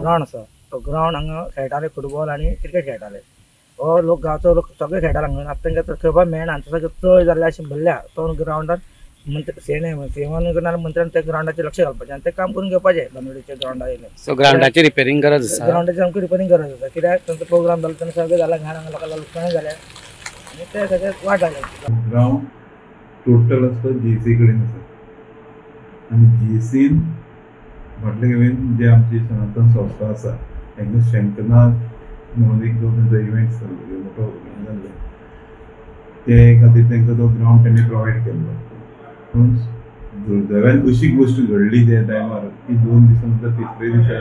Ground आसा, तो ground हांगा खेळटाले फुटबॉल आनी क्रिकेट खेळटाले. हो लोक गांवचो लोक सगळे खेळटाले हांगा. आतां तांकां खेळपाक मेळना आनी सगळें तळ जाल्लें अशें भरल्या. तो ग्रावंडार मंत्री सीएमान नाल्यार मंत्र्यान त्या ग्रावंडाचेर लक्ष घालपाचें आनी तें काम करून घेवपाचें. बांदोडेच्या ग्रावंडार येयलें. सो ग्रावंडाची रिपेरींग गरज आसा. ग्रावंडाची आमकां रिपेरींग गरज आसा, कित्याक तांचो प्रोग्राम जालो तेन्ना सगळें जालें, घाण हांगा लोकांक लुकसाण जालें आनी तें सगळें वाट लागली. ग्रावंड टोटल आसा जीएसी कडेन आसा आनी जीएसीन फाटले खेपेन जे आमची सनातन संस्था आसा तांकां शंखनाद म्हणून एक जो तेंचो इव्हेंट जाल्लो, मोठो जाल्लो, ते खातीर तांकां तो ग्रावंड तेणी प्रोवायड केल्लो. पूण दुर्दैवान अशी गोश्ट घडली त्या टायमार की 2 दिसां नंतर तिसरे दिसा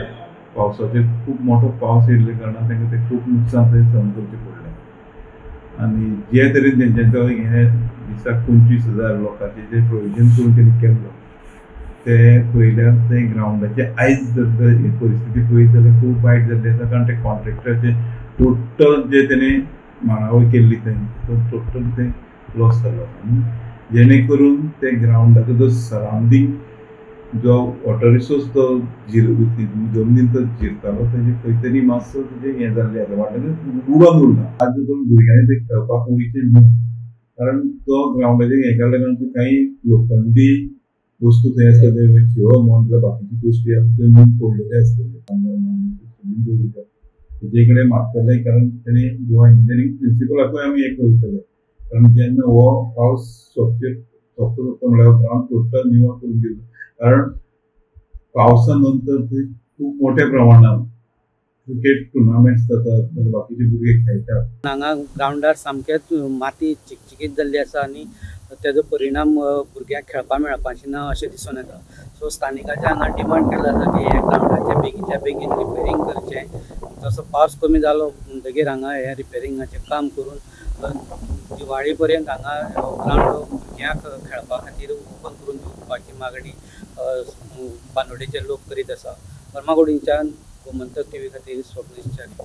पावसाचेर खूब मोठो पावस येयल्ल्या कारणान तांकां तें खूब नुकसान थंय सहन करचें पडलें. आनी जे तरेन तेंच्यांनी तो हे दिसाक 25,000 लोकांचें जें प्रोविजन करून तेणी केल्लो तें पळयल्यार तें ग्रावंडाचें आयज जर परिस्थिती पळयत जाल्यार खूब वायट जाल्ली आसा. कारण ते कॉन्ट्रॅक्टराचें टोटल जे तेणी मांडावळ केल्ली थंय टोटल तें लॉस जालो आसा. आनी जेणे करून ते ग्रावंडाचो जो सरावंडींग जो वॉटर रिसोर्स तो जमनीन तो जिरतालो तेजे खंय तरी मातसो तेजें हें जाल्लें आसा, वाटेन उडोन उरला. आज करून भुरग्यांनी ते खेळपाक वयचें न्हू, कारण तो ग्रावंडाचेर हें काडल्या कारणान कांय लोखंडी वस्तू थंय आसतले, खेळ म्हण बाकीची गोश्टी आसा त्यो न्हू पडलेले आसतले. तेजे कडेन मागतले, कारण तेणी गोवा इंजिनियरींग प्रिंसिपलाकूय आमी हें कळयतले. कारण जेन्ना हो पावस सोंपचे सोंपता सोंपता म्हळ्यार ग्रावंड टोटल निवळ करून गेलो, कारण पावसा नंतर थंय खूब मोठ्या प्रमाणात क्रिकेट टुर्नामेंट्स जातात, बाकीचे भुरगे खेळटात. हांगा ग्रावंडार सामकेंच माती चिकचिकीत जाल्ली आसा आनी तेजो परिणाम भुरग्यांक खेळपाक मेळपाचें ना अशें दिसून येता. सो स्थानिकांचे हांगा डिमांड केल्लो आसा की हे ग्रावंडाचें बेगीनच्या बेगीन रिपेरींग करचें. जसो पावस कमी जालो म्हणटगीर हांगा हें रिपेरिंगाचें काम करून दिवाळी पर्यंत हांगा ग्रावंड भुरग्यांक खेळपा खातीर ओपन करून दिवपाची मागणी बांदोडेचे लोक करीत आसा. फर्मागुडीच्यान गोमंतक टीव्ही खातीर स्वप्नेश च्यारी.